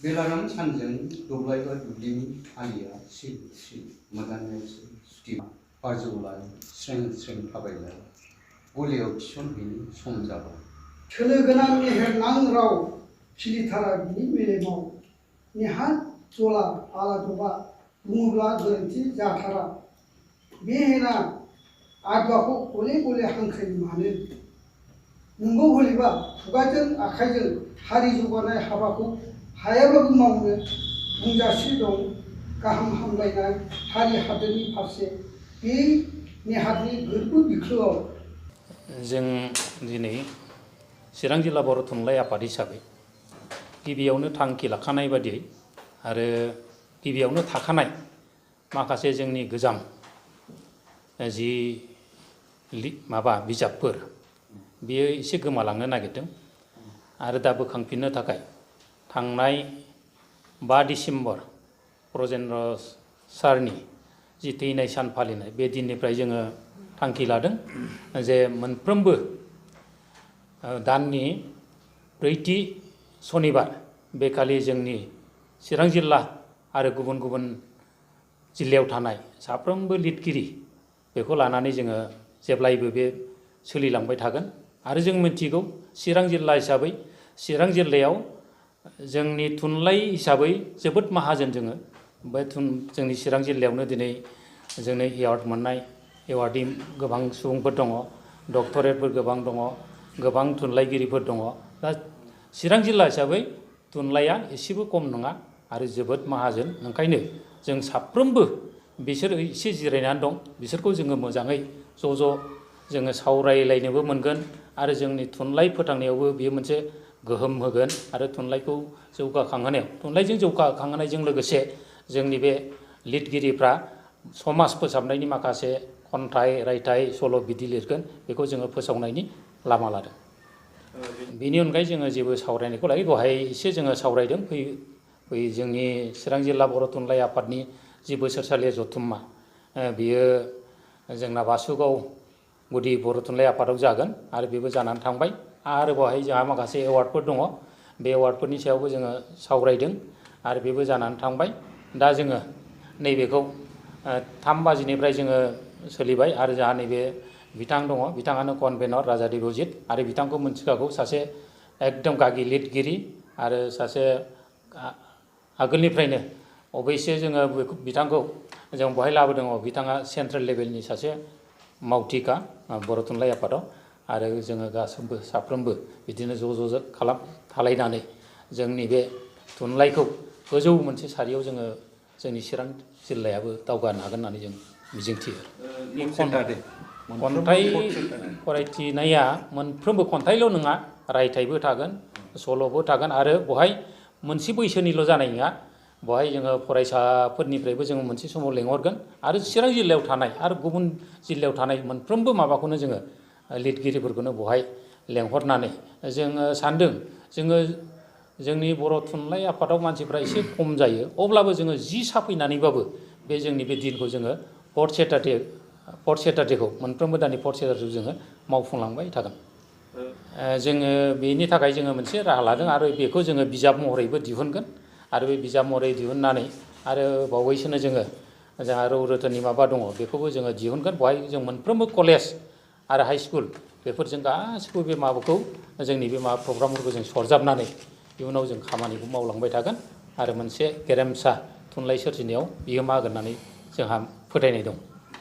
बेलाराम सानजों दब्लायबा दुब्लिनि आलिया सिरि मोदाननायसै सुथि बाजौलाय स्रें स्रें थाबायलाय गलियाव थिसनहैनो सम जाबाय। सोलो गोनां मेहेरनां राव सिरिथारा बिनि मेलेमाव नेहाद जला आलादबा बुङोब्ला गोरोन्थि जाथारा। बे हेना आदबाखौ गले गले हांख्रायनो मानो? नोंगौ हलिबा खुगाजों आखाइजों हारि जौगानाय हाबाखौ हायाब्लाबो मावनो बुंजासे दं गाहाम हामलायनाय हारि हादोरनि फारसे बे नेहादनि गोरबो बिख्लोआव। जों दिनै चिरां जिल्ला बर' थुनलाइ आफाद हिसाबै गिबियावनो थांखि लाखानाय बादियै आरो गिबियावनो थाखानाय माखासे जोंनि गोजाम जि बिजाबफोर बेयो एसे गोमालांनो नागिरदों आरो दा बोखांफिननो थाखाय थांनाय 5 डिसेम्बर ब्रजेन्द्र सारनि जि थैनाय सान फालिनाय बे दिननिफ्राय जोङो थांखि लादों जे मोनफ्रोमबो दाननि 4थि सनिबार बेखालि जोंनि चिरां जिल्ला आरो गुबुन गुबुन जिल्लायाव थानाय साफ्रोमबो लिरगिरि बेखौ लानानै जोङो जेब्लायबो बे सोलिलांबाय थागोन। आरो जों मिथिगौ चिरां जिल्ला हिसाबै चिरां जिल्लायाव जोंनि थुनलाइ हिसाबै जोबोद माहाजोन जोङो बे जोंनि चिरां जिल्लायावनो दिनै जोंनो एवार्ड मोननाय एवार्डनि गोबां सुबुंफोर दङ, डक्टरेटफोर गोबां दङ, गोबां थुनलाइगिरिफोर दङ। दा चिरां जिल्ला हिसाबै थुनलाइया एसेबो खम नङा आरो जोबोद माहाजोन। ओंखायनो जों साफ्रोमबो बिसोर एसे जिरायनानै दं बिसोरखौ जोङो मोजाङै ज' जोङो सावरायलायनोबो मोनगोन आरो जोंनि थुनलाइ फोथांनायावबो बेयो मोनसे गोहोम होगोन आरो थुनलाइखौ जौगाखांहोनायाव थुनलाइजों जौगाखांहोनायजों लोगोसे जोंनि बे लिरगिरिफ्रा समाज फोसाबनायनि माखासे खन्थाइ रायथाइ सल' बिदि लिरगोन बेखौ जोङो फोसावनायनि लामा लादों। बेनि अनगायै जोङो जेबो सावरायनायखौ लायो दहाय एसे जोङो सावरायदों बै जोंनि चिरां जिल्ला बर' थुनलाइ आफादनि जि बोसोरसालि जथुम्मा बियो जोंना बासुगाव गुदि बर' थुनलाइ आफादाव जागोन आरो बेबो जानानै थांबाय। आरो बेवहाय जोंहा माखासे एवार्डफोर दङ बे एवार्डफोरनि सायावबो जोङो सावरायदों आरो बेबो जानानै थांबाय। दा जोङो नैबेखौ 3 बाजिनिफ्राय जोङो सोलिबाय आरो जोंहा नैबे बिथां दङ बिथाङानो कनभेनर राजा देबजित आरो बिथांखौ मोनथिखागौ सासे एकदम गागि लिरगिरि आरो सासे आगोलनिफ्रायनो अबयसे जोङो बिथांखौ जों बहाय लाबोदों बिथाङा सेन्ट्रेल लेभेलनि सासे मावथिका बर' थुनलाइ आफादाव आरो जोङो गासैबो साफ्रोमबो बिदिनो ज' थालायनानै जोंनि बे थुनलाइखौ गोजौ मोनसे सारियाव जोङो जोंनि चिरां जिल्लायाबो दावगानो हागोन होननानै जों मिजिंथियो। खन्थाइ फरायथिनाया मोनफ्रोमबो खन्थाइल' नङा रायथाइबो थागोन सल'बो थागोन आरो बहाय मोनसे बैसोनिल' जानाय नङा बहाय जोङो फरायसाफोरनिफ्रायबो जोङो मोनसे समाव लेंहरगोन आरो चिरां जिल्लायाव थानाय आरो गुबुन जिल्लायाव थानाय मोनफ्रोमबो माबाखौनो जोङो लिरगिरिफोरखौनो बहाय लेंहरनानै जोङो सानदों जोङो जोंनि बर' थुनलाइ आफादाव मानसिफ्रा एसे खम जायो अब्लाबो जोङो 10 साफैनानैबाबो बे जोंनि बे दिनखौ जोङो 4th सेटारडेखौ मोनफ्रोमबो दाननि 4th सेटारडेखौ जोङो मावफुंलांबाय थागोन। जोङो बेनि थाखाय जोङो मोनसे राहा लादों आरो बेखौ जोङो बिजाब महरैबो दिहुनगोन आरो बे बिजाब महरै दिहुननानै आरो बावैसोनो जोंहा रौ रोथोननि माबा दङ बेखौबो जोङो दिहुनगोन। बहाय जों मोनफ्रोमबो कलेज आरो हाइ स्कुल बेफोरजों गासिबो बे माबाखौ जोंनि बे प्रग्रामफोरखौ जों सरजाबनानै इयुनाव जों खामानिखौ मावलांबाय थागोन आरो मोनसे गेरेमसा थुनलाइ सोरजिनायाव बिहोमा होगोन होननानै जोंहा फोथायनाय दं।